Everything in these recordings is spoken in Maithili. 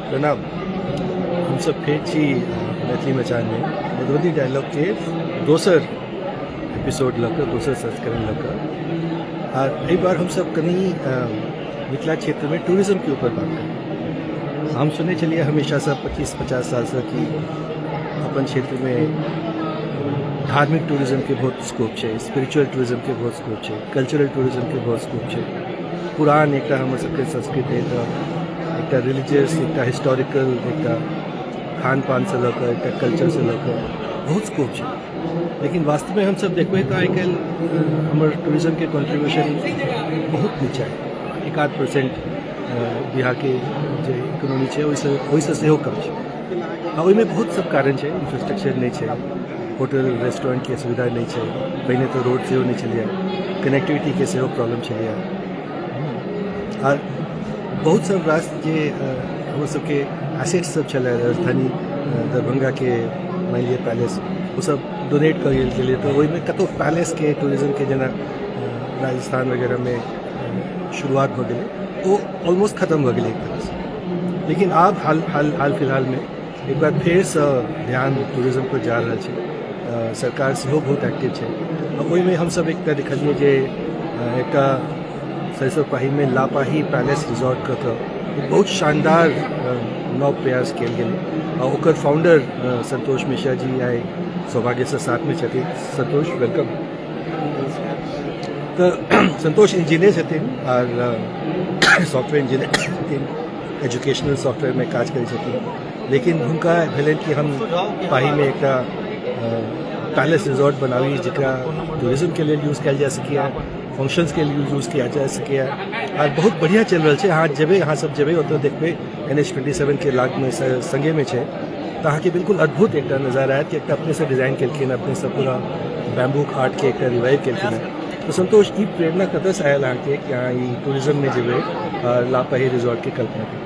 प्रणाम। हमसब फेर छी मैथिली मचानमे मधुबनी डायलॉगके दोसर एपिसोड लऽ कऽ, दोसर संस्करण लऽ कऽ। आ एहि बार हमसब कनि मिथिला क्षेत्रमे टूरिज्मके ऊपर बात करब। हम सुनै छलियै हमेशासँ 25-50 सालसँ कि अपन क्षेत्रमे धार्मिक टूरिज्मके बहुत स्कोप छै, स्पिरिचुअल टूरिज्मके बहुत स्कोप छै, कल्चरल टूरिज्मके बहुत स्कोप छै। पुरान एकटा हमर सबके संस्कृति है, तऽ एकटा रिलीजियस, एकटा हिस्टोरिकल, एकटा खान पानसँ लऽ कऽ, एकटा कल्चरसँ लऽ कऽ बहुत स्कोप छै। लेकिन वास्तवमे हमसब देखबै तऽ आइ काल्हि हमर टूरिज्मके कॉन्ट्रीब्यूशन बहुत नीचा है। 1-आध% बिहारके जे इकोनॉमी छै, ओहिसँ सेहो कम छै। आ ओहिमे बहुत सब कारण छै। इंफ्रास्ट्रक्चर नहि छै, होटल रेस्टोरेंटके सुविधा नहि छै, पहिने तऽ रोड सेहो नहि छलैए, कनेक्टिविटीके सेहो प्रॉब्लम छलैए आ बहुत सब रास जे हमर सबके एसेट्स सब छलै, राजधानी दरभंगाके मानि लिअ पैलेस, ओसब डोनेट कऽ गेल गेलै। तऽ ओहिमे कतहु पैलेसके टूरिज्मके जेना राजस्थान वगैरहमे शुरुआत भऽ गेलै, ओ ऑलमोस्ट खतम भऽ गेलै एक तरहसँ। लेकिन आब हाल हाल हाल फिलहालमे एक बार फेरसँ ध्यान टूरिज्म पर जा रहल छै। सरकार सेहो बहुत एक्टिव छै। आ ओहिमे हमसब एकटा देखलियै जे एकटा सरिसब पाहीमे लापाही पैलेस रिजॉर्ट कऽ कऽ एक बहुत शानदार नव प्रयास कयल गेलै आ ओकर फाउंडर संतोष मिश्रा जी आइ सौभाग्यसँ साथमे छथिन। संतोष, welcome. तऽ संतोष इंजीनियर छथिन आर सॉफ्टवेयर इंजीनियर छथिन, एजुकेशनल सॉफ्टवेयरमे काज करै छथिन। लेकिन हुनका भेलनि कि हम पाहीमे एकटा पैलेस रिजॉर्ट बनाबी, जकरा टूरिज्मके लेल यूज कयल जा सकैए, फंक्शंसके लेल यूज कयल जा सकैए। आर बहुत बढ़िआँ चलि रहल छै। अहाँ जेबै, अहाँ सब जेबै ओतऽ देखबै, NH 27के लागमे संगेमे छै, तऽ अहाँके बिल्कुल अद्भुत एकटा नजारा आयत कि एकटा अपनेसँ डिजाइन केलखिन, अपनेसँ पूरा बैम्बू आर्टके एकटा रिवाइव केलखिन हेँ। तऽ संतोष, ई प्रेरणा कतऽसँ आयल अहाँके कि अहाँ ई टूरिज्ममे जेबै आ लापाही रिजॉर्टके कल्पना केलियै?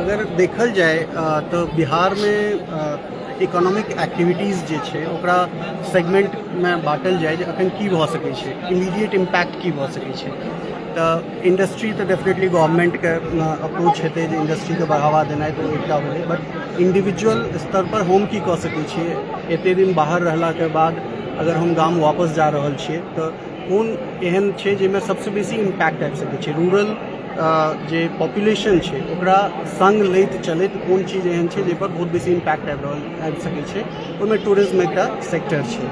अगर देखल जाय तऽ बिहारमे इकोनॉमिक एक्टिविटीज जे छै, ओकरा सेगमेंटमे बाँटल जाय जे अखन की भऽ सकै छै, इमीडिएट इम्पैक्ट की भऽ सकै छै, तऽ इंडस्ट्री तऽ डेफिनेटली गवर्नमेंटके अप्रोच हेतै जे इंडस्ट्रीके बढ़ावा देनाइ, तऽ ओ एकटा भेलै। बट इंडिविजुअल स्तर पर हम की कऽ सकै छियै? एते दिन बाहर रहलाके बाद अगर हम गाम वापस जा रहल छियै, तऽ कोन एहन छै जाहिमे सबसँ बेसी इम्पैक्ट आबि सकै छै? रूरल जे पॉपुलेशन छै, ओकरा संग लैत चलैत कोन चीज एहन छै जाहिपर बहुत बेसी इम्पैक्ट आबि सकै छै? ओहिमे टूरिज्म एकटा सेक्टर छै।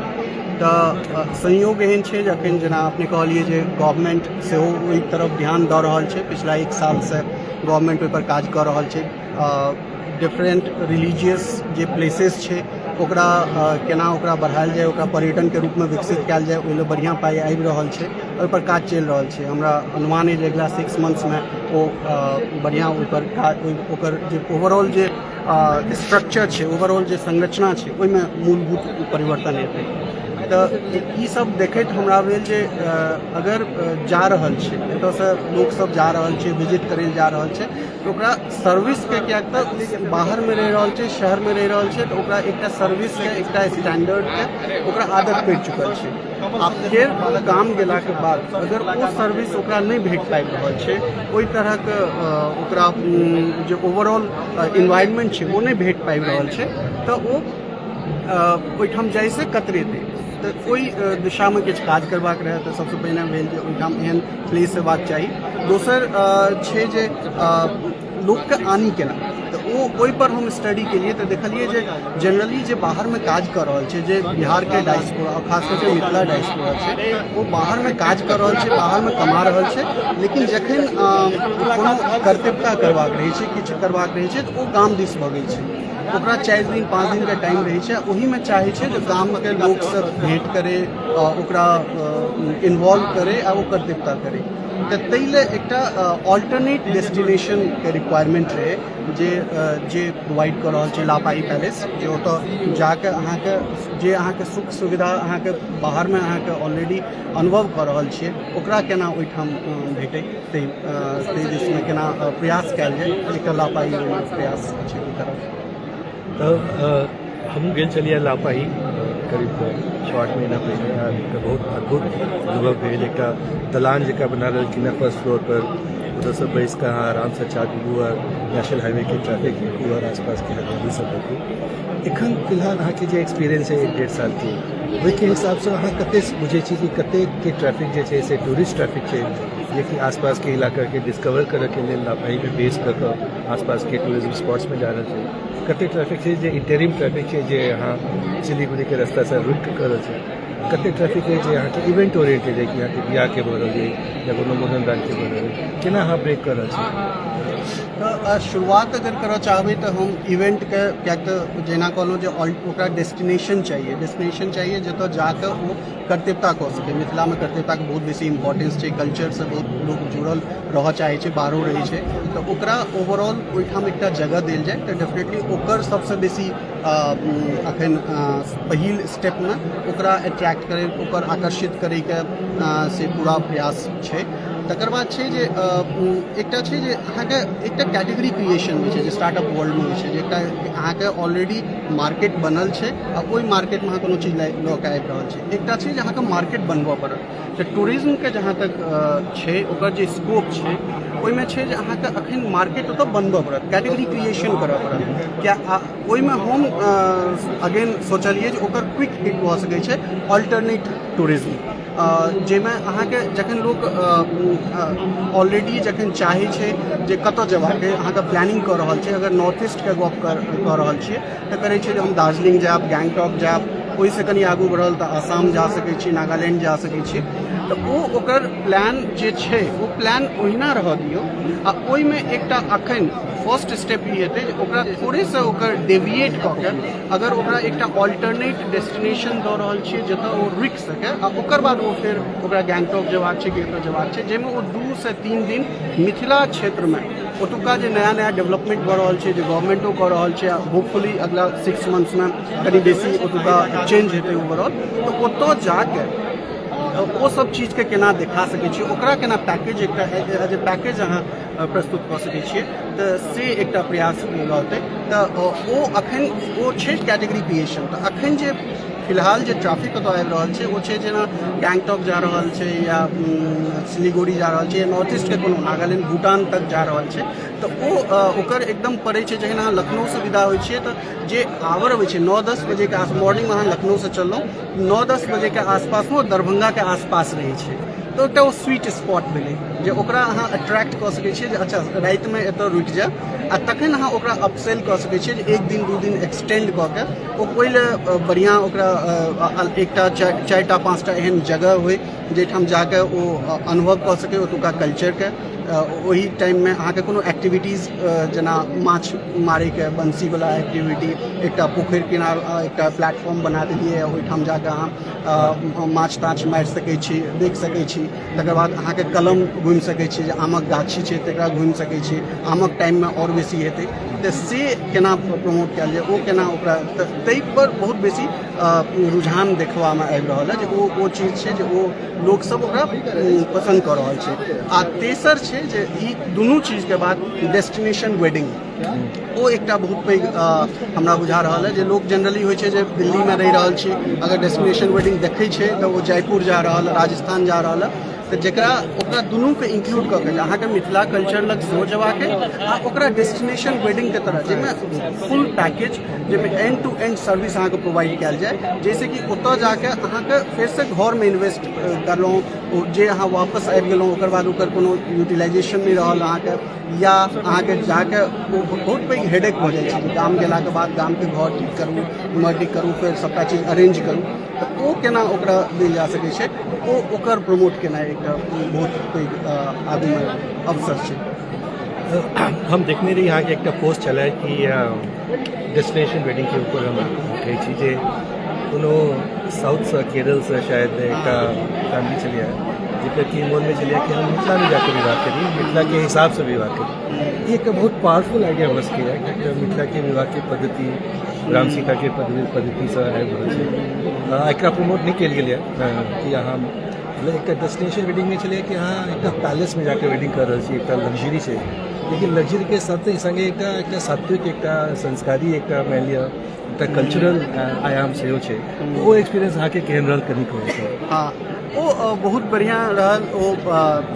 तऽ संयोग एहन छै जे अखन जेना अपने कहलियै जे गवर्नमेंट सेहो ओहि तरफ ध्यान दऽ रहल छै। पिछला एक सालसँ गवर्नमेंट ओहिपर काज कऽ रहल छै। डिफरेंट रिलीजियस जे प्लेसेस छै, ओकरा केना ओकरा बढ़ायल जाय, ओकरा पर्यटनके रूपमे विकसित कयल जाय, ओहि लए बढ़िआँ पाइ आबि रहल छै, ओहिपर काज चलि रहल छै। हमरा अनुमान अइ जे अगिला 6 मंथ्समे ओ बढ़िआँ ओहिपर काज, ओकर जे ओवरऑल जे स्ट्रक्चर छै, ओवरऑल जे संरचना छै, ओहिमे मूलभूत परिवर्तन एतै। तऽ ई सब देखैत हमरा भेल जे अगर जा रहल छै, एतऽसँ लोकसब जा रहल छै, विजिट करै लए जा रहल छै, तऽ ओकरा सर्विसके, किएक तऽ बाहरमे रहि रहल छै, शहरमे रहि रहल छै, तऽ ओकरा एकटा सर्विसके, एकटा स्टैंडर्डके ओकरा आदत पड़ि चुकल छै। आ फेर गाम गेलाके बाद अगर ओ सर्विस ओकरा नहि भेट पाबि रहल छै, ओहि तरहक ओकरा जे ओवरऑल इन्वायरमेंट छै, ओ नहि भेट पाबि रहल छै, तऽ ओ ओहिठाम जाइसँ कतरेतै। तऽ ओहि दिशामे किछु काज करबाक रहै, तऽ सबसँ पहिने भेल जे ओहिठाम एहन प्लेस हेबाक चाही। दोसर छै जे लोकके आनी केना? तऽ ओ ओहिपर हम स्टडी केलियै, तऽ देखलियै जे जनरली जे बाहरमे काज कऽ रहल छै, जे बिहारके डायस्पोरा, खास कऽ के मिथिला डायस्पोरा छै, ओ बाहरमे काज कऽ रहल छै, बाहरमे कमा रहल छै, लेकिन जखन कोनो कर्तव्यता करबाक रहै छै, किछु करबाक रहै छै, तऽ ओ गाम दिस भगै छै। ओकरा 4 दिन 5 दिनके टाइम रहै छै, ओहिमे चाहै छै जे गामके लोकसँ भेँट करै, ओकरा इन्वॉल्व करै आ ओ कर्तव्यता करै। तऽ ताहि लए एकटा ऑल्टरनेट डेस्टिनेशनके रिक्वायरमेंट रहै, जे जे प्रोवाइड कऽ रहल छै लापाही पैलेस, जे ओतऽ जाकऽ अहाँके जे अहाँके सुख सुविधा अहाँके बाहरमे अहाँके ऑलरेडी अनुभव कऽ रहल छियै, ओकरा केना ओहिठाम भेटै, ताहि ताहि दिशमे केना प्रयास कयल जाय। एकटा लापाही प्रयास छै ओहि तरफ। तऽ हमहूँ गेल छलियै लापाही करीब 6-8 महीना पहिने आ एकटा बहुत अद्भुत अनुभव भेल। एकटा दलान जकाँ बना रहलखिन हेँ फर्स्ट फ्लोर पर। ओतऽसँ बैस कऽ अहाँ आरामसँ चाय पीबू आ नेशनल हाईवेके ट्रैफिक देखू आओर आसपासके हरियाली सब देखू। एखन फिलहाल अहाँके जे एक्सपीरियंस है 1-1.5 सालके, ओहिके हिसाबसँ अहाँ कतेक बुझै छी कि कतेकके ट्रैफिक जे छै से टूरिस्ट ट्रैफिक छै, जेकि आसपासके इलाकाके डिस्कवर करऽके लेल आप एहिमे बेस कऽ कऽ आसपासके टूरिज्म स्पॉट्समे जा रहल छै, कतेक ट्रैफिक छै जे इंटरिम ट्रैफिक छै जे अहाँ सिलीगुड़ीके रास्तासँ रुकि कऽ रहल छै, कतेक ट्रैफिक है जे अहाँके इवेंट ओरिएंटेड है कि अहाँके बियाहके भऽ रहल अइ या कोनो मुड़न दानके भऽ रहल अइ, केना अहाँ ब्रेक कऽ रहल छी? तऽ शुरुआत अगर करऽ चाहबै तऽ हम इवेंटके, किएक तऽ जेना कहलहुँ जे ओकरा डेस्टिनेशन चाहिए, डेस्टिनेशन चाहिए जतऽ जाकऽ ओ कर्तव्यता कऽ सकै। मिथिलामे कर्तव्यताके बहुत बेसी इम्पोर्टेंस छै, कल्चरसँ बहुत लोक जुड़ल रहऽ चाहै छै, बाहरो रहै छै, तऽ ओकरा ओवरऑल ओहिठाम एकटा जगह देल जाय तऽ डेफिनेटली ओकर सबसँ बेसी अखन पहिल स्टेपमे ओकरा अट्रैक्ट करै, ओकर आकर्षित करैके से पूरा प्रयास छै। तकर बाद छै जे एकटा छै जे अहाँके एकटा कैटेगरी क्रिएशन होइ छै जे स्टार्टअप वर्ल्डमे होइ छै, जे एकटा अहाँके ऑलरेडी मार्केट बनल छै आ ओहि मार्केटमे अहाँ कोनो चीज लऽ कऽ आबि रहल छै। एकटा छै जे अहाँके मार्केट बनबऽ पड़त। तऽ टूरिज्मके जहाँ तक छै ओकर जे स्कोप छै ओहिमे छै जे अहाँके अखन मार्केट ओतऽ बनबऽ पड़त, कैटेगरी क्रिएशन करऽ पड़त। किया ओहिमे हम अगेन सोचलियै जे ओकर क्विक हिट भऽ सकै छै ऑल्टरनेट टूरिज्म, जाहिमे अहाँके जखन लोक ऑलरेडी जखन चाहै छै जे कतऽ जेबाक अइ, अहाँके प्लानिंग कऽ रहल छै, अगर नॉर्थ ईस्टके गप कऽ रहल छियै तऽ करै छै जे हम दार्जिलिंग जायब, गैंगटॉक जायब, ओहिसँ कनि आगू बढ़ल तऽ आसाम जा सकै छी, नागालैंड जा सकै छी। तऽ ओ ओकर प्लान जे छै ओ प्लान ओहिना रहऽ दियौ आ ओहिमे एकटा अखन फर्स्ट स्टेप ई हेतै जे ओकरा थोड़ेसँ ओकर डेविएट कऽ के अगर ओकरा एकटा ऑल्टरनेट डेस्टिनेशन दऽ रहल छियै जतऽ ओ रुकि सकै आ ओकर बाद ओ फेर ओकरा गैंगटॉक जेबाक छै कि एतऽ जेबाक छै, जाहिमे ओ 2 से 3 दिन मिथिला क्षेत्रमे ओतुका जे नया नया डेवलपमेंट भऽ रहल छै, जे गवर्नमेंटो कऽ रहल छै, आ होपफुली अगला 6 मंथ्समे कनि बेसी ओतुका चेंज हेतै ओवरऑल, तऽ ओतऽ जाके ओ सब चीजके केना देखा सकै छियै, ओकरा केना पैकेज एकटा एज ए पैकेज अहाँ प्रस्तुत कऽ सकै छियै, तऽ से एकटा प्रयास रहतै। तऽ ओ अखन ओ छै कैटेगरी क्रिएशन। तऽ अखन जे फिलहाल जे ट्रैफिक ओतऽ आबि रहल छै ओ छै जेना गैंगटॉक जा रहल छै या सिलीगुड़ी जा रहल छै या नॉर्थ ईस्टके कोनो नागालैंड भूटान तक जा रहल छै, तऽ ओ ओकर एकदम पड़ै छै। जखन अहाँ लखनऊसँ विदा होइ छियै तऽ जे आवर अबै छै 9-10 बजेके आस, मॉर्निंगमे अहाँ लखनऊसँ चललहुँ, 9-10 बजेके आसपासमे ओ दरभंगाके आसपास रहै छै, तऽ एकटा ओ स्वीट स्पॉट भेलै जे ओकरा अहाँ अट्रैक्ट कऽ सकै छियै जे अच्छा रातिमे एतऽ रुकि जायब, आ तखन अहाँ ओकरा अपसेल कऽ सकै छियै जे 1 दिन 2 दिन एक्सटेंड कऽ के ओ ओहि लए बढ़िआँ ओकरा एकटा 4टा 5टा एहन जगह होइ जाहिठाम जाके ओ अनुभव कऽ सकै ओतुका कल्चरके। ओहि टाइममे अहाँके कोनो एक्टिविटीज जेना माछ मारैके बंसीवला एक्टिविटी, एकटा पोखरि किनार एकटा प्लेटफॉर्म बना देलियै, ओहिठाम जाके अहाँ माछ ताछ मारि सकै छी, देख सकै छी। तकर बाद अहाँके कलम घुमि सकै छी, जे आमक गाछी छै तकरा घुमि सकै छी, आमक टाइममे आओर बेसी हेतै, तऽ से केना प्रमोट कयल जाय, ओ केना ओकरा, तऽ ताहिपर बहुत बेसी रुझान देखबामे आबि रहल है जे ओ चीज छै जे ओ लोकसब ओकरा पसन्द कऽ रहल छै। आ तेसर छै जे ई दुनू चीजके बाद डेस्टिनेशन वेडिंग, ओ एकटा बहुत पैघ हमरा बुझा रहल है जे लोक जनरली होइ छै जे दिल्लीमे रहि रहल छी, अगर डेस्टिनेशन वेडिंग देखै छै तऽ ओ जयपुर जा रहल, राजस्थान जा रहल है, तऽ जकरा ओकरा दुनूके इंक्लूड कऽ के अहाँके मिथिला कल्चर लग सेहो जेबाक आ ओकरा डेस्टिनेशन वेडिंगके तरह जाहिमे फुल पैकेज, जाहिमे एंड टू एंड सर्विस अहाँके प्रोवाइड कयल जाय, जाहिसँ कि ओतऽ जाके अहाँके फेरसँ घरमे इन्वेस्ट करलहुँ, जे अहाँ वापस आबि गेलहुँ ओकर बाद ओकर कोनो यूटिलाइजेशन नहि रहल अहाँके, या अहाँके जाके ओ बहुत पैघ हेडेक भऽ जाइ छै गाम गेलाके बाद गामके घर ठीक करू, उमहर ठीक करू, फेर सबटा चीज अरेंज करू, तऽ ओ केना ओकरा देल जा सकै छै, ओ ओकर प्रमोट केनाइ एकटा बहुत पैघ आगूमे अवसर छै। हम देखने रही अहाँके एकटा पोस्ट छलै कि डेस्टिनेशन वेडिंगके ऊपर हम कहै छी जे कोनो साउथसँ केरलसँ शायद एकटा फैमिली छलियै जेकर कि मोनमे छलियै कि हम मिथिलामे जाके विवाह करी, मिथिलाके हिसाबसँ विवाह करी। ई एकटा बहुत पावरफुल आइडिया भऽ सकैए, कियाकि मिथिलाके विवाहके पद्धति राम सीताके पद्धतिसँ आबि रहल छै। एकरा प्रमोट नहि कयल गेलैए कि अहाँ मतलब एकटा डेस्टिनेशन वेडिंगमे छलै कि अहाँ एकटा पैलेसमे जाके वेडिंग कऽ रहल छी, एकटा लग्जरी छै, लेकिन लग्जरीके साथे सङ्गे एकटा एकटा सात्विक, एकटा संस्कारी, एकटा मानि लिअ एकटा कल्चरल आयाम सेहो छै। ओ एक्सपीरियंस अहाँके केहन रहल कनि कहू। हँ, ओ बहुत बढ़िआँ रहल। ओ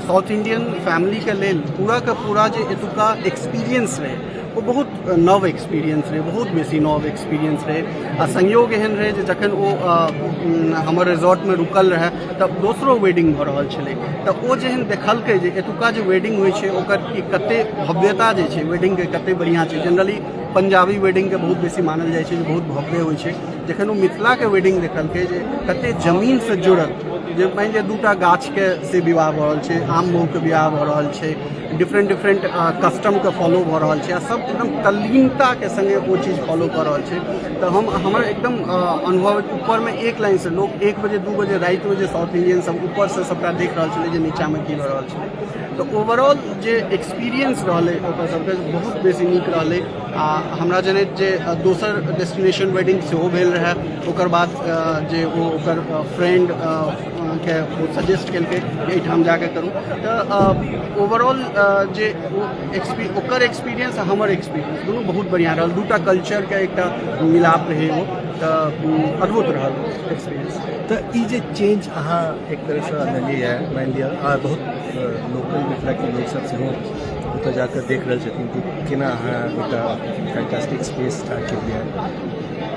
साउथ इंडियन फैमिलीके लेल पूराके पूरा जे एतुका एक्सपीरियंस रहै, ओ बहुत नव एक्सपीरियंस रहै, बहुत बेसी नव एक्सपीरियंस रहै। आ संयोग एहन रहै जे जखन ओ हमर रिजॉर्टमे रुकल रहै तऽ दोसरो वेडिंग भऽ रहल छलै। तऽ ओ जेहन देखलकै जे एतुका जे वेडिंग होइ छै, ओकर की कते भव्यता जे छै, वेडिंगके कते बढ़िआँ छै। जनरली पंजाबी वेडिंगके बहुत बेसी मानल जाइ छै जे बहुत भव्य होइ छै। जखन ओ मिथिलाके वेडिंग देखलकै जे कते जमीनसँ जुड़ल, जे मानि लिअ दूटा गाछके से विवाह भऽ रहल छै, आम महुके विवाह भऽ रहल छै, डिफरेंट डिफरेंट कस्टमके फॉलो भऽ रहल छै आ सब एकदम तल्लीनताके सङ्गे ओ चीज फॉलो कऽ रहल छै, तऽ हमर एकदम अनुभव, ऊपरमे एक लाइनसँ लोक 1 बजे, 2 बजे रातिमे जे साउथ इंडियन सब ऊपरसँ सबटा देख रहल छलै जे नीचाँमे की भऽ रहल छलै। तऽ ओवरऑल जे एक्सपीरियंस रहलै ओकर सबके, बहुत बेसी नीक रहलै। आ हमरा जनैत जे दोसर डेस्टिनेशन वेडिंग सेहो भेल रहए ओकर बाद, जे ओ ओकर फ्रेंड के ओ सजेस्ट केलकै जे एहिठाम जाके करू। तऽ ओवरऑल जे ओ ओकर एक्सपीरियंस आ हमर एक्सपीरियंस दुनू बहुत बढ़िआँ रहल। दूटा कल्चरके एकटा मिलाप रहै ओ, तऽ अद्भुत रहल एक्सपीरियंस। तऽ ई जे चेंज अहाँ एक तरहसँ अनलियै, मानि लिअ, आ बहुत लोकल मिथिलाके लोकसभ सेहो ओतऽ जाकऽ देख रहल छथिन कि केना अहाँ एकटा फैंटास्टिक स्पेस स्टार्ट केलियै,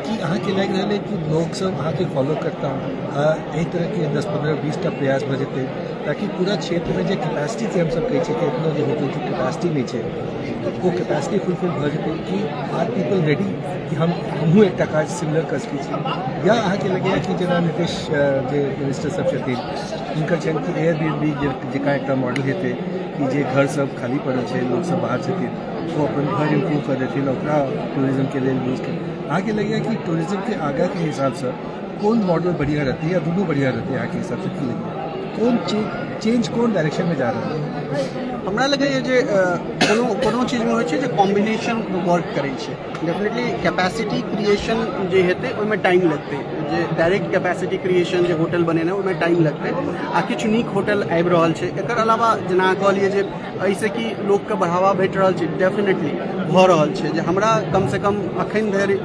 की अहाँके लागि रहल अइ कि लोकसभ अहाँके फॉलो करता आ एहि तरहके 10, 15, 20 टा प्रयास भऽ जेतै, ताकि पूरा क्षेत्रमे जे कैपेसिटीके हमसभ कहै छियै कि एखनो जे होटलके कैपेसिटी नहि छै, ओ कैपेसिटी फुलफिल भऽ जेतै? कि आर पीपल रेडी कि हमहूँ एकटा काज सिमिलर कऽ सकै छी? या अहाँके लगैए कि जेना नीतीश जे मिनिस्टर सब छथिन, हुनकर छनि कि एयर बी एन बी जकाँ एकटा मॉडल हेतै कि जे घर सब खाली पड़ल छै, लोकसभ बाहर छथिन, ओ अपन घर इम्प्रूव कऽ देथिन, ओकरा टूरिज्मके लेल यूज कर। अहाँके लगैए कि टूरिज्मके आगाँके हिसाबसँ कोन मॉडल बढ़िआँ रहतै या दुनू बढ़िआँ रहतै? अहाँके हिसाबसँ की लगैए, कोन चेंज कोन डायरेक्शनमे जा रहल है? हमरा लगैए जे कोनो कोनो चीजमे होइ छै जे कॉम्बिनेशन वर्क करै छै। डेफिनेटली कैपेसिटी क्रिएशन जे हेतै, ओहिमे टाइम लगतै। जे डायरेक्ट कैपेसिटी क्रिएशन जे होटल बनेनाइ, ओहिमे टाइम लगतै आ किछु नीक होटल आबि रहल छै। एकर अलावा जेना अहाँ कहलियै जे एहिसँ कि लोकके बढ़ावा भेट रहल छै, डेफिनेटली भऽ रहल छै। जे हमरा कमसँ कम अखन धरि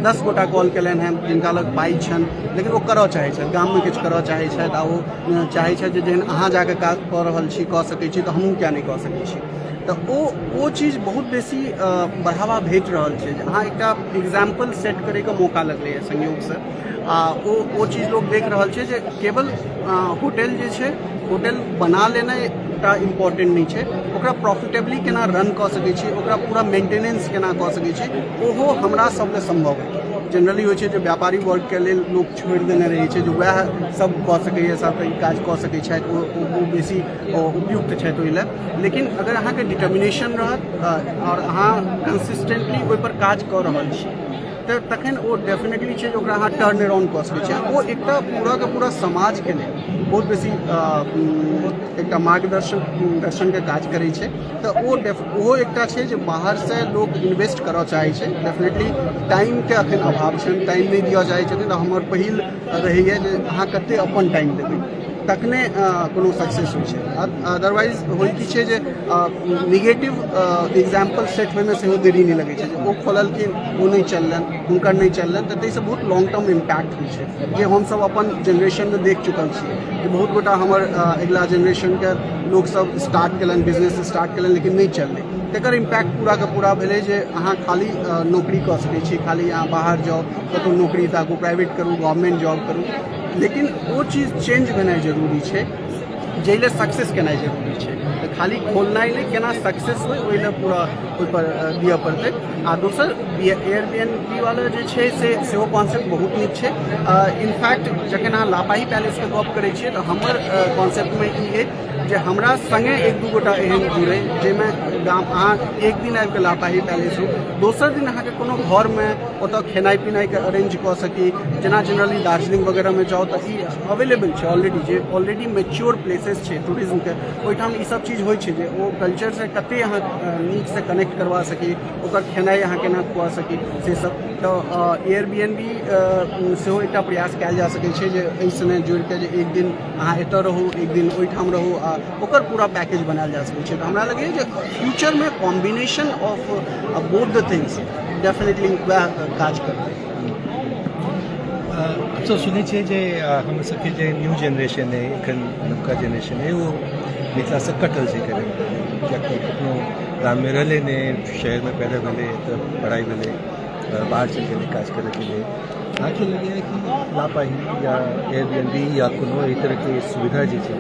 10 गोटा कॉल केलनि हेँ, जिनका लग पाइ छनि, लेकिन ओ करऽ चाहै छथि, गाममे किछु करऽ चाहै छथि आ ओ चाहै छथि जे जेहन अहाँ जाके काज कऽ रहल छी, कऽ सकै छी, तऽ हमहूँ किया नहि कऽ सकै छी? तऽ ओ ओ चीज बहुत बेसी बढ़ावा भेट रहल छै जे अहाँ एकटा एग्जाम्पल सेट करैके मौका लगलैए संयोगसँ आ ओ ओ चीज लोक देख रहल छै जे केवल होटल जे छै, होटल बना लेनाइ एकटा इम्पोर्टेंट नहि छै, ओकरा प्रॉफिटेबली केना रन कऽ सकै छी, ओकरा पूरा मेंटेनेंस केना कऽ सकै छी, ओहो हमरा सब लए सम्भव है। जनरली होइ छै जे व्यापारी वर्गके लेल लोक छोड़ि देने रहै छै जे वएह सब कऽ सकैए, सब ई काज कऽ सकै छथि, ओ ओ ओ बेसी उपयुक्त छथि ओहि लए। लेकिन अगर अहाँके डिटर्मिनेशन रहत आओर अहाँ कंसिस्टेंटली ओहिपर काज कऽ रहल छी, तऽ तखन ओ डेफिनेटली छै जे ओकरा अहाँ टर्न अराउंड कऽ सकै छी। ओ एकटा पूराके पूरा समाजके लेल बहुत बेसी एकटा मार्गदर्शन दर्शनके काज करै छै। तऽ ओहो एकटा छै जे बाहरसँ लोक इन्वेस्ट करऽ चाहै छै। डेफिनेटली टाइमके अखन अभाव छनि, टाइम नहि दिअ चाहै छथिन। तऽ हमर पहिल रहैए जे अहाँ कते अपन टाइम देबै, तखने कोनो सक्सेस होइ छै। अदरवाइज होइ की छै जे निगेटिव एग्जाम्पल सेट होइमे सेहो देरी नहि लगै छै जे ओ खोललखिन, ओ नहि चललनि, हुनकर नहि चललनि, तऽ ताहिसँ बहुत लॉन्ग टर्म इम्पैक्ट होइ छै, जे हमसभ अपन जेनरेशनमे देख चुकल छी जे बहुत गोटा हमर अगिला जेनरेशनके लोकसभ स्टार्ट केलनि, बिजनेस स्टार्ट केलनि, लेकिन नहि चललै। तकर इम्पैक्ट पूराके पूरा भेलै जे अहाँ खाली नौकरी कऽ सकै छी, खाली अहाँ बाहर जाउ, कतहु नौकरी ताकू, प्राइवेट करू, गवर्नमेंट जॉब करू। लेकिन ओ चीज चेंज भेनाइ जरूरी छै, जाहि लए सक्सेस केनाइ जरूरी छै। तऽ खाली खोलनाइ नहि, केना सक्सेस होइ, ओहि लए पूरा ओहिपर दिअ पड़तै। आ दोसर एयर बी एन बी वाला जे छै से सेहो कॉन्सेप्ट बहुत नीक छै। इनफैक्ट जखन अहाँ लापाही पैलेसके गप करै छियै, तऽ हमर कॉन्सेप्टमे ई अइ जे हमरा सङ्गे एक दू गोटा एहन जुड़ै, जाहिमे गाम अहाँ एक दिन आबिकऽ लापाही पैलेस हो, दोसर दिन अहाँके कोनो घरमे ओतऽ खेनाइ पिनाइके अरेंज कऽ सकी। जेना जनरली दार्जिलिंग वगैरहमे जाउ तऽ ई अवेलेबल छै ऑलरेडी, जे ऑलरेडी मेच्योर प्लेसेस छै टूरिज्मके, ओहिठाम ई सब चीज होइ छै जे ओ कल्चरसँ कते अहाँ नीकसँ कनेक्ट करवा सकी, ओकर खेनाइ अहाँ केना खुआ सकी, से सब। तऽ एयर बी एन बी सेहो एकटा प्रयास कयल जा सकै छै जे एहि सङ्गे जोड़िके जे एक दिन अहाँ एतऽ रहू, एक दिन ओहिठाम रहू आ ओकर पूरा पैकेज बनायल जा सकै छै। तऽ हमरा लगैए जे फ्यूचरमे combination of both the things definitely वएह काज करतै। हमसब सुनै छियै जे हमर सबके जे न्यू जेनरेशन अइ, एखन नवका जेनरेशन अइ, ओ मिथिलासँ कटल छै कनि, किएक तऽ कखनो गाममे रहलै नहि, शहरमे पैदा भेलै तऽ पढ़ाइ भेलै, बाहर चलि गेलै काज करैके लेल। अहाँके लगैए कि लापाही या एयरबीएनबी या कोनो एहि तरहके सुविधा जे छै,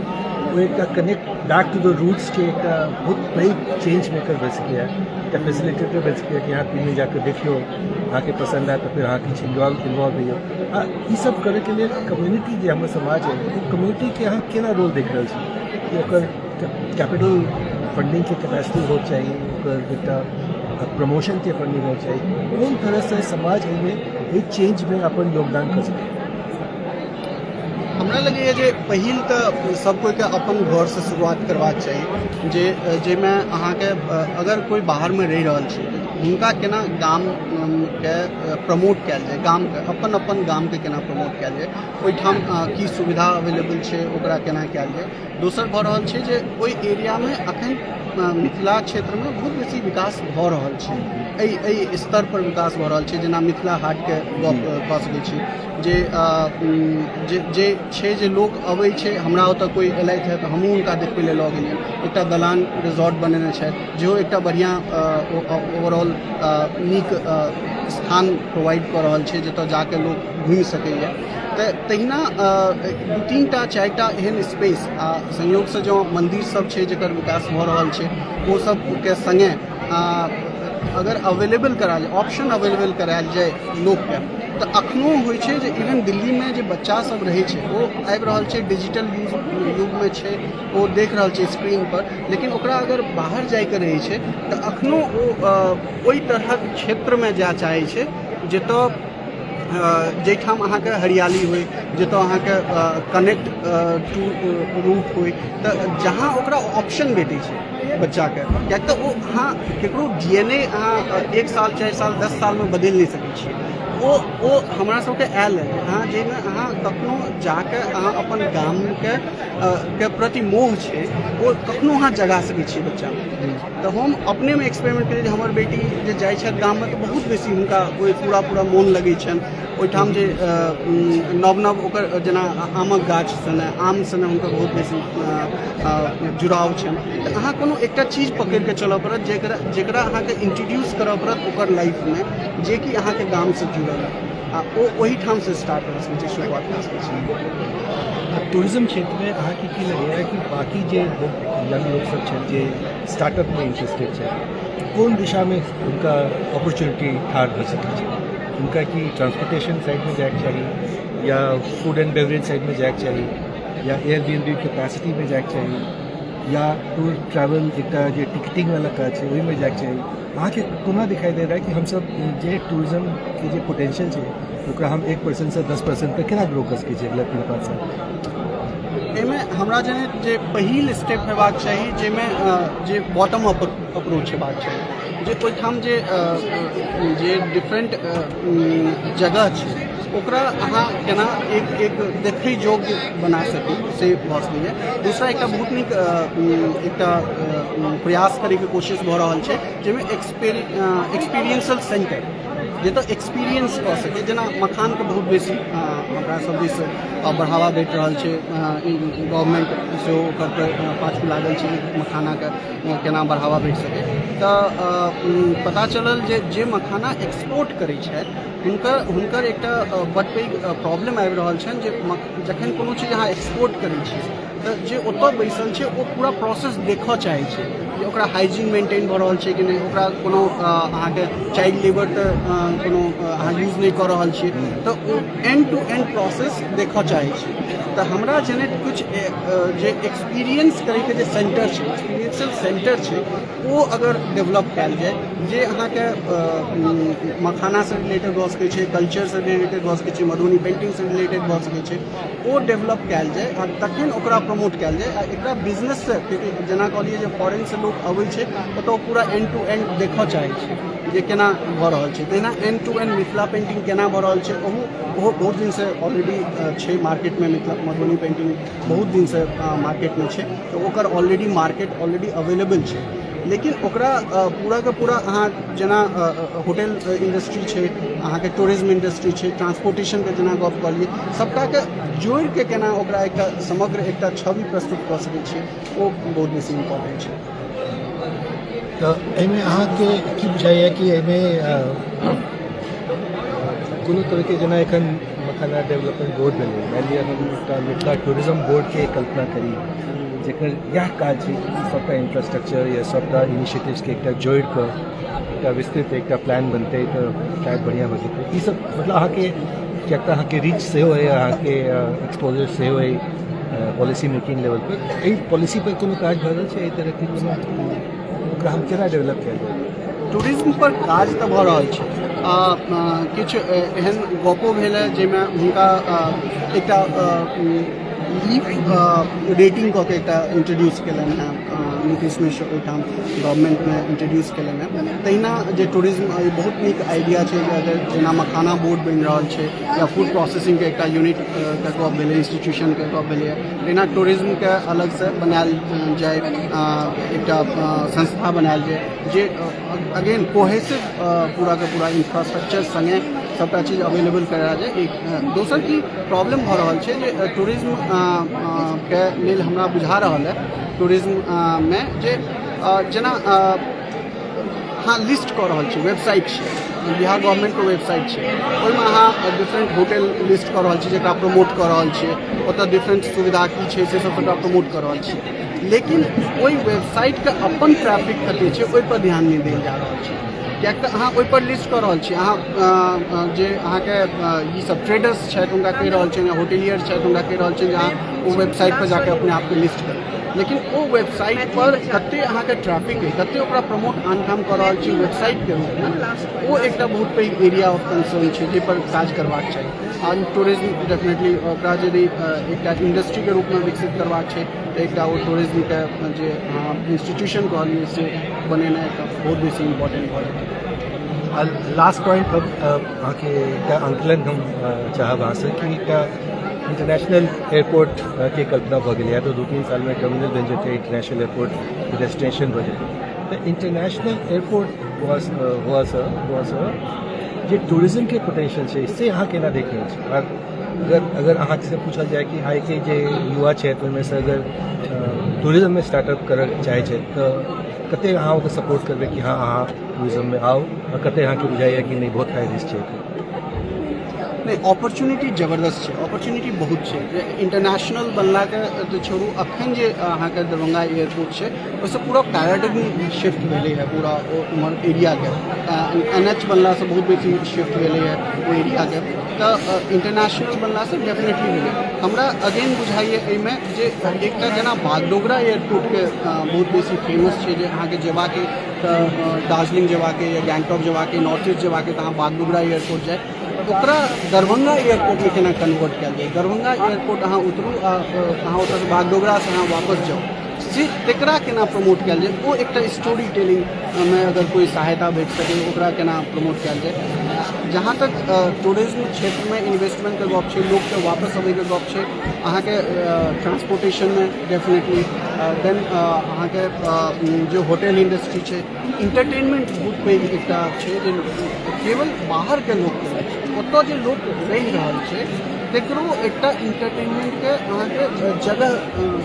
ओ एकटा कनेक्ट बैक टू the रूट्सके एकटा बहुत पैघ चेंज मेकर भऽ सकैए, एकटा फैसिलिटेटर भऽ सकैए कि अहाँ पीने जाकऽ देखियौ, अहाँके पसन्द आयत तऽ फेर अहाँ किछु इन्वॉल्व होइयौ? आ ईसब करैके लेल कम्युनिटी जे हमर समाज है, ओ कम्युनिटीके अहाँ केना रोल देख रहल छी कि ओकर कैपिटल फंडिंगके कैपेसिटी होके चाही, ओकर एकटा प्रमोशनके फंडिंग होके चाही? कोन तरहसँ समाज एहिमे, एहि चेंजमे अपन योगदान कऽ सकै? हमरा लगैए जे पहिल तऽ सब कोइके अपन घरसँ शुरुआत करबाक चाही, जे जाहिमे अहाँके अगर कोइ बाहरमे रहि रहल छै, हुनका केना गामके प्रमोट कयल जाय, गामके, अपन अपन गामके केना प्रमोट कयल जाय, ओहिठाम की सुविधा अवेलेबल छै, ओकरा केना कयल जाय। दोसर भऽ रहल छै जे ओहि एरियामे अखन मिथिला क्षेत्रमे बहुत बेसी विकास भऽ रहल छै, एहि एहि स्तर पर विकास भऽ रहल छै, जेना मिथिला हाटके गप कऽ सकै छी, जे जे जे छै जे लोक अबै छै। हमरा ओतऽ कोइ एलथि हे तऽ हमहूँ हुनका देखबै लए लऽ गेलियनि। एकटा दलान रिजॉर्ट बनेने छथि, जेहो एकटा बढ़िआँ ओवरऑल नीक स्थान प्रोवाइड कऽ रहल छै, जतऽ जाके लोक घुमि सकैए। तऽ तहिना दू तीन टा चारि टा एहन स्पेस आ संयोगसँ जँ मन्दिर सब छै जकर विकास भऽ रहल छै, ओ सबके सङ्गे अगर अवेलेबल करायल जाय, ऑप्शन अवेलेबल करायल जाय लोकके, तऽ अखनो होइ छै जे इवन दिल्लीमे जे बच्चा सब रहै छै, ओ आबि रहल छै, डिजिटल यूज युगमे छै, ओ देख रहल छै स्क्रीन पर, लेकिन ओकरा अगर बाहर जाइके रहै छै तऽ अखनो ओ ओहि तरहक क्षेत्रमे जाय चाहै छै जतऽ जाहिठाम अहाँके हरियाली होइ, जतऽ अहाँके कनेक्ट टू रूट होइ। तऽ जहाँ ओकरा ऑप्शन भेटै छै बच्चाके, किएक तऽ ओ अहाँ ककरो डीएनए अहाँ 1 साल, 4 साल, 10 सालमे बदलि नहि सकै छियै। ओ ओ हमरा सबके आयल है अहाँ जाहिमे अहाँ कखनो जाके अहाँ अपन गामके के प्रति मोह छै, ओ कखनो अहाँ जगा सकै छियै बच्चामे। तऽ हम अपनेमे एक्सपेरिमेंट केलियै जे हमर बेटी जे जाइ छथि गाममे तऽ बहुत बेसी हुनका ओहि पूरा पूरा मोन लगै छनि। ओहिठाम जे नव नव ओकर जेना आमक गाछ सने, आम सने हुनकर बहुत बेसी जुड़ाव छनि। तऽ अहाँ कोनो एकटा चीज पकड़िके चलऽ पड़त, जेकरा जेकरा अहाँके इंट्रोड्यूस करऽ पड़त ओकर लाइफमे, जेकि अहाँके गामसँ जुड़ल आ ओ ओहिठामसँ स्टार्ट भऽ सकै छै, शुरुआत भऽ सकै छै। टूरिज्म क्षेत्रमे अहाँके की लगैए कि बाकी जे यंग लोकसभ छथि, जे स्टार्टअपमे इंटरेस्टेड छै, कोन दिशामे हुनका अपॉर्चुनिटी ठाढ़ भऽ सकै छै हुनका? कि ट्रांसपोर्टेशन साइडमे जायके चाही या फूड एंड बेवरेज साइडमे जायके चाही या एयरबीएनबी कैपेसिटीमे जायके चाही या टूर ट्रैवल एकटा जे टिकटिंग वाला काज छै, ओहिमे जायके चाही? अहाँके कोना दिखाई दे रहा है कि हमसब जे टूरिज्मके जे पोटेंशियल छै, ओकरा हम 1%सँ 10% तक केना ग्रो कऽ सकै छियै अगला 3-5 साल? एहिमे हमरा जनैत जे पहिल स्टेप हेबाक चाही, जाहिमे जे बॉटम अप अप्रोच हेबाक चाही, जे ओहिठाम जे जे डिफरेंट जगह छै, ओकरा अहाँ केना एक एक देखै योग्य बना सकी, से भऽ सकैए। दूसरा, एकटा बहुत नीक एकटा प्रयास करैके कोशिश भऽ रहल छै, जाहिमे एक्सपीरियंशियल सेंटर, जतऽ एक्सपीरियंस कऽ सकै। जेना मखानके बहुत बेसी हमरा सब दिस बढ़ावा भेट रहल छै, गवर्नमेंट सेहो ओकर पाछू लागल छै, मखानाके केना बढ़ावा भेट सकै। तऽ पता चलल जे जे मखाना एक्सपोर्ट करै छथि, हुनकर हुनकर एकटा बड पैघ प्रॉब्लम आबि रहल छनि जे जखन कोनो चीज अहाँ एक्सपोर्ट करै छियै तऽ जे ओतऽ बैसल छै, ओ पूरा प्रोसेस देखऽ चाहै छै जे ओकरा हाइजीन मेंटेन भऽ रहल छै कि नहि, ओकरा कोनो अहाँके चाइल्ड लेबर तऽ कोनो अहाँ यूज नहि कऽ रहल छियै। तऽ ओ एंड टू एंड प्रोसेस देखऽ चाहै छै। तऽ हमरा जनैत किछु जे एक्सपीरियंस करैके जे सेंटर छै, एक्सपीरियंशियल सेंटर छै, ओ अगर डेवलप कयल जाय, जे अहाँके मखानासँ रिलेटेड भऽ सकै छै, कल्चरसँ रिलेटेड भऽ सकै छै, मधुबनी पेंटिंगसँ रिलेटेड भऽ सकै छै, ओ डेवलप कयल जाय आ तखन ओकरा प्रमोट कयल जाय आ एकरा बिजनेससँ, कियाकि जेना कहलियै जे फॉरेनसँ लोक अबै छै, ओतऽ ओ पूरा एंड टू एंड देखऽ चाहै छै जे केना भऽ रहल छै। तहिना end to end Mithila painting केना भऽ रहल छै, ओहो ओहो बहुत दिनसँ ऑलरेडी छै मार्केटमे। मिथिला मधुबनी पेंटिंग बहुत दिनसँ मार्केटमे छै, तऽ ओकर ऑलरेडी मार्केट ऑलरेडी अवेलेबल छै। लेकिन ओकरा पूराके पूरा अहाँ जेना होटल इंडस्ट्री छै, अहाँके टूरिज्म इंडस्ट्री छै, ट्रांसपोर्टेशनके जेना गप कहलियै, सभटाके जोड़िके केना ओकरा एकटा समग्र एकटा छवि प्रस्तुत कऽ सकै छियै, ओ बहुत बेसी इम्पोर्टेंट छै। तऽ एहिमे अहाँके की बुझाइए कि एहिमे कोनो तरहके, जेना एखन मखाना डेवलपमेंट बोर्ड भेलै, मानि लिअ हम एकटा मिथिला टूरिज्म बोर्डके कल्पना करी जेकर इएह काज छै कि सभटा इंफ्रास्ट्रक्चर या सभटा इनिशिएटिव्सके एकटा जोड़ि कऽ एकटा विस्तृत एकटा प्लान बनतै तऽ शायद बढ़िआँ भऽ जेतै। ई सब मतलब अहाँके, किएक तऽ अहाँके रीच सेहो अइ, अहाँके एक्सपोजर सेहो अइ पॉलिसी मेकिंग लेवल पर, एहि पॉलिसी पर कोनो काज भऽ रहल छै एहि तरहके कोनो? ओकरा हम केना डेवलप कयल जाय? टूरिज्म पर काज तऽ भऽ रहल छै। किछु एहन गपो भेल है जाहिमे हुनका एकटा लीफ रेटिंग कऽ के एकटा इंट्रोड्यूस केलनि हेँ नीतीश मिश्र, ओहिठाम गवर्नमेंटमे इंट्रोड्यूस केलनि हेँ। तहिना जे टूरिज्म बहुत नीक आइडिया छै जे अगर जेना मखाना बोर्ड बनि रहल छै या फूड प्रोसेसिंगके एकटा यूनिट के गप भेलै, इंस्टीट्यूशनके गप भेलैए, तहिना टूरिज्मके अलगसँ बनायल जाय, एकटा संस्था बनायल जाय जे अगेन कोहेसिव पूराके पूरा इंफ्रास्ट्रक्चर सङ्गे सभटा चीज अवेलेबल करा जाय। एक दोसर की प्रॉब्लम भऽ रहल छै जे टूरिज्म के लेल हमरा बुझा रहल है टूरिज्ममे जे जेना अहाँ लिस्ट कऽ रहल छी, वेबसाइट छै, बिहार गवर्नमेंटके वेबसाइट छै, ओहिमे अहाँ डिफरेंट होटल लिस्ट कऽ रहल छी जकरा प्रमोट कऽ रहल छियै, ओतऽ डिफरेंट सुविधा की छै से सब सबटा प्रमोट कऽ रहल छियै, लेकिन ओहि वेबसाइटके अपन ट्रैफिक कते छै ओहिपर ध्यान नहि देल जा रहल छै। किएक तऽ अहाँ ओहिपर लिस्ट कऽ रहल छी, अहाँ जे अहाँके ई सब ट्रेडर्स छथि हुनका कहि रहल छियनि, होटेलियर छथि हुनका कहि रहल छियनि जे अहाँ ओ वेबसाइटपर जाके अपने आपके लिस्ट करू, लेकिन ओ वेबसाइट पर कते अहाँके ट्रैफिक अइ, कते ओकरा प्रमोट आन ठाम कऽ रहल छी वेबसाइटके रूपमे, ओ एकटा बहुत पैघ एरिया ऑफ कंसर्न छै जाहिपर काज करबाक चाही। आ टूरिज्म डेफिनेटली ओकरा यदि एकटा इंडस्ट्रीके रूपमे विकसित करबाक छै तऽ एकटा ओ टूरिज्मके जे अहाँ इंस्टीट्यूशन कहलियै से बनेनाइ एकटा बहुत बेसी इम्पोर्टेंट भऽ जेतै। लास्ट पॉइंट, हम अहाँके एकटा आंकलन हम चाहब अहाँसँ कि एकटा इंटरनेशनल एयरपोर्ट के कल्पना भऽ गेलै या तऽ 2-3 सालमे टर्मिनल बनि जेतै, इंटरनेशनल एयरपोर्ट डेस्टिनेशन भऽ जेतै, तऽ इंटरनेशनल एयरपोर्ट हुआसँ जे टूरिज्मके पोटेंशियल छै से अहाँ केना देख रहल छी? आर अगर अगर अहाँसँ पूछल जाय कि आइके जे युवा छथि ओहिमे से अगर टूरिज्ममे स्टार्टअप करऽ चाहै छै तऽ कते अहाँ ओकर सपोर्ट करबै कि हँ, अहाँ टूरिज्ममे आउ, आ कते अहाँके बुझाइए कि नहि, बहुत हाई रिस्क छै? नहि, अपॉर्चुनिटी जबरदस्त छै, अपॉर्चुनिटी बहुत छै। जे इंटरनेशनल बनलाके तऽ छोड़ू, अखन जे अहाँके दरभंगा एयरपोर्ट छै ओहिसँ पूरा पैराडिग्म शिफ्ट भेलै है पूरा ओ उम्हर एरियाके। एनएच बनलासँ बहुत बेसी शिफ्ट भेलै है ओ एरियाके। तऽ इंटरनेशनल बनलासँ डेफिनेटली भेलै। हमरा अगेन बुझाइए एहिमे जे एकटा जेना बागडोगरा एयरपोर्टके बहुत बेसी फेमस छै जे अहाँके जेबाके तऽ दार्जिलिंग जेबाके या गैंगटॉक जेबाके, नॉर्थ ईस्ट जेबाके तऽ अहाँ बागडोगरा एयरपोर्ट जाय, ओकरा दरभंगा एयरपोर्टमे केना कन्वर्ट कयल जाय? दरभंगा एयरपोर्ट अहाँ उतरू आ अहाँ ओतऽसँ बागडोगरासँ अहाँ वापस जाउ, से तकरा केना प्रमोट कयल जाय? ओ एकटा स्टोरी टेलिंगमे अगर कोइ सहायता भेट सकै, ओकरा केना प्रमोट कयल जाय? जहाँ तक टूरिज्म क्षेत्रमे इन्वेस्टमेंटके गप छै, लोकके वापस अबैके गप छै, अहाँके ट्रांसपोर्टेशनमे डेफिनेटली, देन अहाँके जे होटल इंडस्ट्री छै, इंटरटेनमेंट बहुत पैघ एकटा छै जे केवल बाहरके लोकके नहि, ओतऽ जे लोक रहि रहल छै तकरो एकटा इंटरटेनमेंटके अहाँके जगह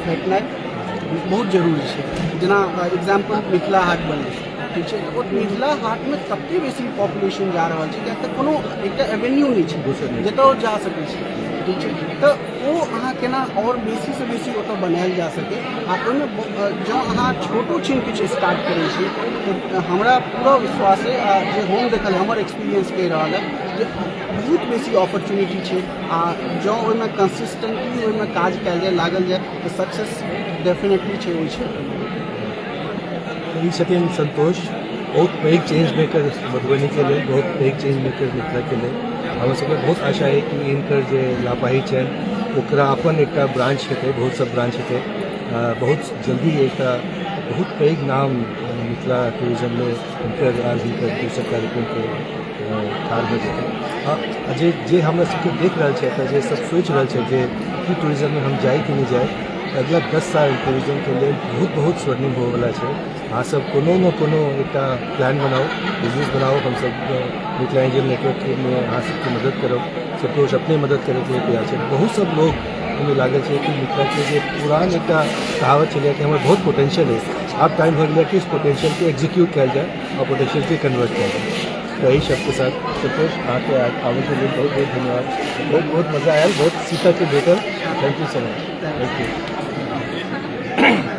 भेटनाइ बहुत जरूरी छै। जेना एग्जाम्पल मिथिला हाट बनै छै, ठीक छै, ओ मिथिला हाटमे कते बेसी पॉपुलेशन जा रहल छै, किएक तऽ कोनो एकटा एवेन्यू नहि छै दोसर नहि। जतऽ ओ जा सकै छै, ठीक छै। तऽ ओ अहाँ केना आओर बेसीसँ बेसी ओतऽ बनायल जा सकै? आ ओहिमे जँ अहाँ छोटो छिन किछु स्टार्ट करै छी तऽ हमरा पूरा विश्वास अइ आ जे हम देखल, हमर एक्सपीरियंस कहि रहल है जे बहुत बेसी अपॉर्चुनिटी छै आ जँ ओहिमे कंसिस्टेंटली ओहिमे काज कयल जाय, लागल जाय तऽ सक्सेस डेफिनेटली छै ओहि क्षेत्रमे। ई छथिन संतोष, बहुत पैघ चेंज मेकर मधुबनीके लेल, बहुत पैघ चेंज मेकर मिथिलाके लेल। हमरा सबके बहुत आशा है कि इनकर जे लापाही छनि ओकरा अपन एकटा ब्रांच हेतै, बहुत सब ब्रांच हेतै, बहुत जल्दी एकटा बहुत पैघ नाम मिथिला टूरिज्ममे हिनकर आर हिनकर दोसर कार्यक्रमके ठाढ़ भऽ जेतै। आ जे जे हमरा सबके देख रहल छै एतऽ, जे सब सोचि रहल छै जे की टूरिज्ममे हम जाइ कि नहि जाइ, अगला 10 साल टूरिज्मके लेल बहुत बहुत स्वर्णिम होवला छै। अहाँसभ कोनो ने कोनो एकटा प्लान बनाउ, बिजनेस बनाउ। हमसभ मिथिला एंजल नेटवर्कमे अहाँ सबके मदद करब। संतोष अपने मदद करैके लेल तैयार छै। बहुत सब लोग एहिमे लागल छै कि मिथिलाके जे पुरान एकटा कहावत छलै कि हमर बहुत पोटेंशियल अछि, आब टाइम भऽ गेलै कि उस पोटेंशियलके एग्जीक्यूट कयल जाय आओर पोटेंशियलके कन्वर्ट कयल जाय। तऽ एहि शब्दके साथ संतोष, अहाँके आबैके लेल बहुत बहुत धन्यवाद। बहुत बहुत मजा आयल, बहुत सीखऽके भेटल। Thank you so much, thank you.